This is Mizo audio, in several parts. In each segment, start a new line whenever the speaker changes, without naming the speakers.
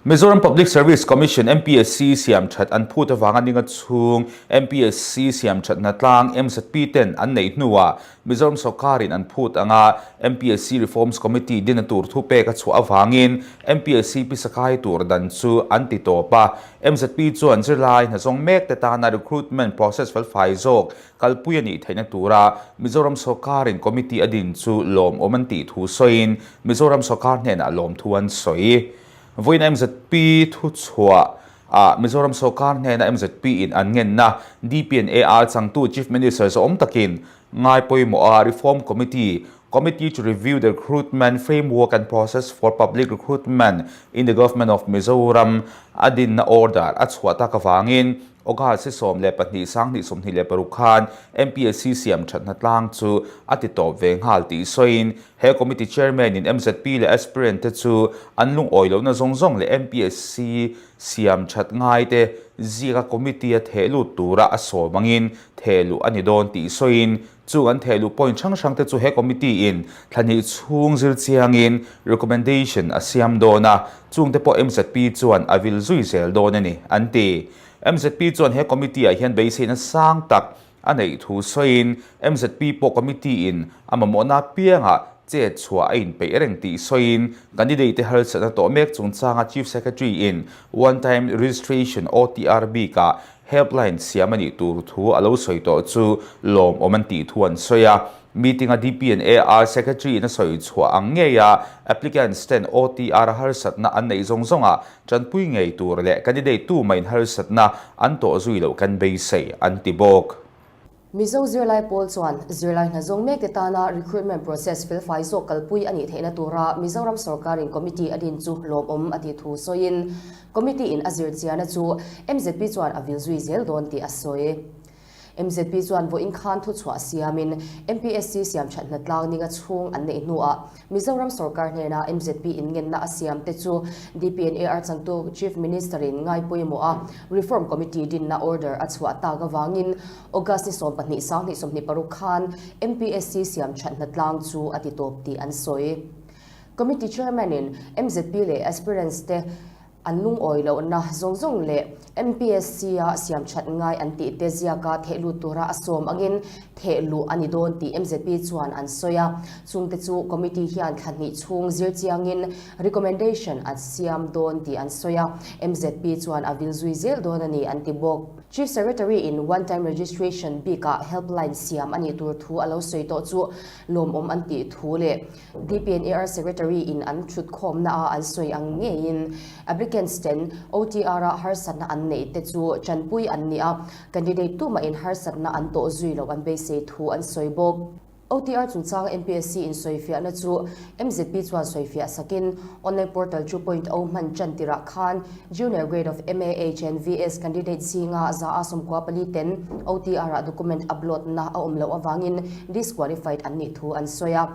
Mizoram Public Service Commission, MPSC, siam that an phut avanga ninga chhung MPSC siam thatna tlang MZP ten an neih hnuah Mizoram sawrkarin an phut anga MPSC Reforms Committee dina tur thu pek a chhuah avangin MPSC pisakai tur dan chu an ti tawp a. MZP chuan zirlai hnazawng mek te tana recruitment process felfai zawk kalpui a nih theihna tura Mizoram sawrkarin committee a din chu lawmawm an tih thu sawiin Mizoram sawrkar hnenah lawmthu an sawi. Vawiin MZP thuchhuah ah Mizoram sawrkar hnena MZP in an ngenna DPNAR changtu Chief Minister zawm takin ngai pawimawh a Reform Committee, Committee to Review the Recruitment Framework and Process for Public Recruitment in the Government of Mizoram a dinna order a chhuah tak avangin August 12 2026 khan MPSC siam thatna tlang chu a ti tawp ve nghal tih sawiin he committee chairman in MZP leh aspirant te chu an lungawi lohna zawng zawng leh MPSC siam that ngai te ziaka committee a theh lut tura a sawm angin theh luh a ni dawn tih sawiin Chung an thehluh point hrang hrang te chu he committee in thla hnih chhung zir chiangin recommendation a siam dawn a, chung te pawh MZP chuan a vil zui zel dawn a ni, an ti. MZP chuan he committee ah hian beiseina sang tak a neih thu sawiin MZP pawh committee in a mamawhna apiangah chet chhuah a inpeih reng tih sawiin candidate te harsatna tawh mek chungchanga Chief Secretary in One Time Registration, OTR, bikah Helpline siam a nih tur thu a lo sawi tawh chu lawmawm an tih thu an sawi a. Meeting-a DP and AR Secretary in a sawi chhuah ang ngei a, applicants ten OTR harsatna an neih zawng zawngah tanpui ngei tur leh candidate tu main harsatna an tawh zui loh kan beisei an ti bawk.
Mizo zirlai pawl chuan zirlai hna zawng mekte tana recruitment process felfai zawk kalpui a nih theihna tura Mizoram sawrkarin committee a din chu lawmawm a tih thu sawiin committee in a zirchiana chu mzp chuan a vil zui zel dawn tih a sawi. Mzp chuan vawiin khan thuchhuah siamin MPSC siamthat hnatlang ninga chhung an neih hnuah Mizoram sawrkar hnena mzp in ngenna a siam te chu DPNAR changtu Chief Minister in ngai pawimawh a Reform Committee dinna order a chhuah tak avangin August ni 12 2026 khan MPSC siam that hnatlang chu a ti tawp tih an sawi. Committee Chairman in mzp leh aspirants te An lungawi lohna zawng zawng leh MPSC-a siam that ngai an tih te ziaka theh lut tura a sawm angin theh luh a ni dawn tih mzp chuan an sawi a. Chungte chu committee hian thla hnih chhung zir chiangin recommendation an siam dawn tih an sawi a, mzp chuan a vil zui zel dawn a ni an ti bawk. Chief Secretary in one time registration bikah helpline siam a nih tur thu a lo sawi tawh chu lawmawm an tih thu leh DPNAR Secretary in an thutkhawmna a an sawi ang ngeiin applicants ten OTR a harsatna an neih te chu tanpui an ni a, candidate tumahin harsatna an tawh zui loh an beisei thu an sawi bawk. OTR chungchang MPSC in sawifiahna chu MZP chuan sawifiah sakin online portal 2.0 hman tan tirah khan Junior Grade of MAH and VS candidate zinga 144 ten OTR ah document upload na a awm loh avangin disqualified an nih thu an sawi a.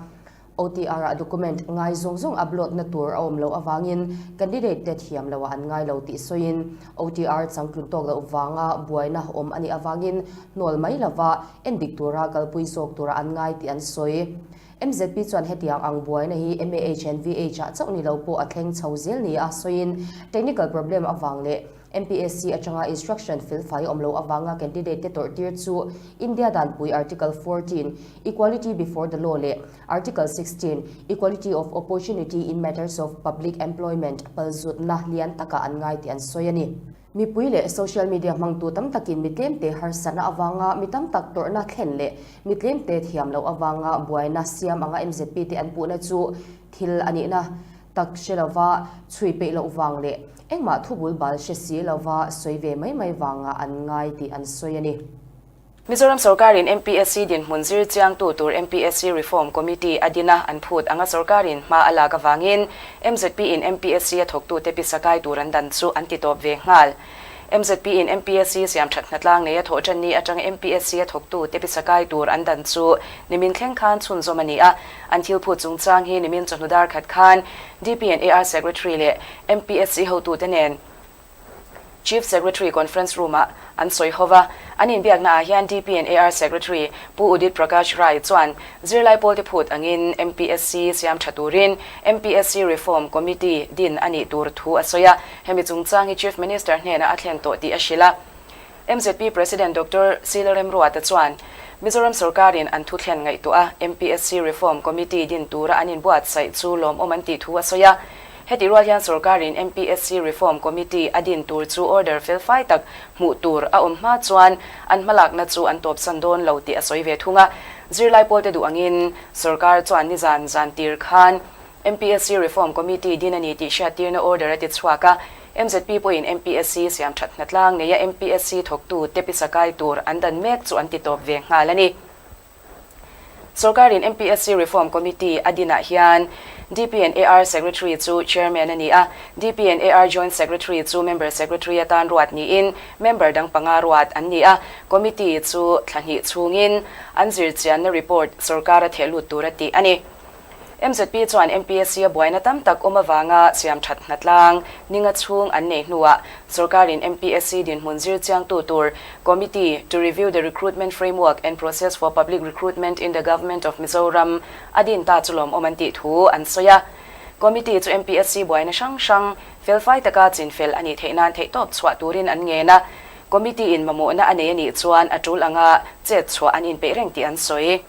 OTR ah document ngai zawng zawng upload na tur a awm loh avangin candidate te thiam loh ah an ngai lo tih sawiin OTR changtlun tawk loh vanga buaina awm a nih avangin hnawl mai lova endik tura kalpui zawk tura an ngai tih an sawi. MZP chuan hetiang ang buaina hi MAH and VH ah chauh ni lo pawh a thleng chho zel nia sawiin technical problem avang leh MPSC atanga instruction felfai awm lo avanga candidate te tawrh tir chu India danpui Article 14, Equality before the law leh Article 16, Equality of opportunity in matters of public employment palzutna lian takah an ngai tih an sawi a ni. Mipui leh social media hmangtu tam takin mi tlemte harsatna avanga mi tam tak tawrhna thlen leh mi tlemte thiam loh avanga buaina siam anga MZP te an puhna chu thil a nihna tak hre lova chhui peih loh vang leh engmah thubul bal hre si lova sawi ve mai mai vangah an ngai tih an sawi a ni.
Mizoram sawrkarin MPSC dinhmun zir chiangtu tur MPSC Reform Committee a din a, an phut anga sawrkarin hma a lak avangin MZP in MPSC a thawktute pisa kai tur an dan chu an ti tawp ve nghal. MZP in MPSC siam that hnatlang nei a thawh tan ni atang MPSC a thawktu te pisa kai tur an dan chu nimin thleng khan chhunzawm a ni a. An thil phut chungchang hi nimin chawhnu dar khat khan DP and AR Secretary leh MPSC hotute nen. Chief Secretary Conference Room-ah an sawi ho va. An inbiakna ah hian DP and AR Secretary Pu Udit Prakash Rai chuan zirlai pawlte phut angin MPSC siam tha turin MPSC Reform Committee din a nih tur thu a sawi a. Hemi chungchang hi Chief Minister hnenah a thlen tawh tih a hrilh a. MZP President Doctor Sila Remruata chuan Mizoram sorkarin an thu thlen ngaihtuah a MPSC Reform Committee din tura an inbuatsaih chu lawmawm an tih thu a sawi a. Heti rual hian sorkarin MPSC Reform Committee a din tur chu order felfai tak hmuh tur a awm hma chuan an hmalakna chu an tawpsan dawn lo tih a sawi ve thung a. Zirlai pawlte duh angin sorkar chuan nizan zan tir khan MPSC Reform Committee din a ni tih hriattirna order a ti chhuak a. MZP pawhin MPSC siam that hnatlang neia MPSC thawktu te pisa kai tur an dan mek chu an ti tawp ve nghal a ni. Sorkarin MPSC Reform Committee a dinah hian DP and AR Secretary chu Chairman a ni a, DP and AR Joint Secretary chu Member Secretary atan ruat niin member dang panga ruat an ni a, Committee chu thla hnih chhungin an zirchianna report sorkar a theh lut tur a tih a ni. MZP chuan MPSC a buaina tam tak awm avanga siam that hnatlang ninga chhung an nei hnuah sorkarin MPSC dinhmun zir chiangtu tur Committee to Review the Recruitment Framework and Process for Public Recruitment in the Government of Mizoram a din ta chu lawmawm an tih thu an sawi a. Committee chu MPSC buaina hrang hrang felfai taka chinfel a nih theih nan theihtawp chhuah turin an ngen a. Committee in mamawhna a nei a nih chuan a tul anga chet chhuah an inpeih reng tih an sawi.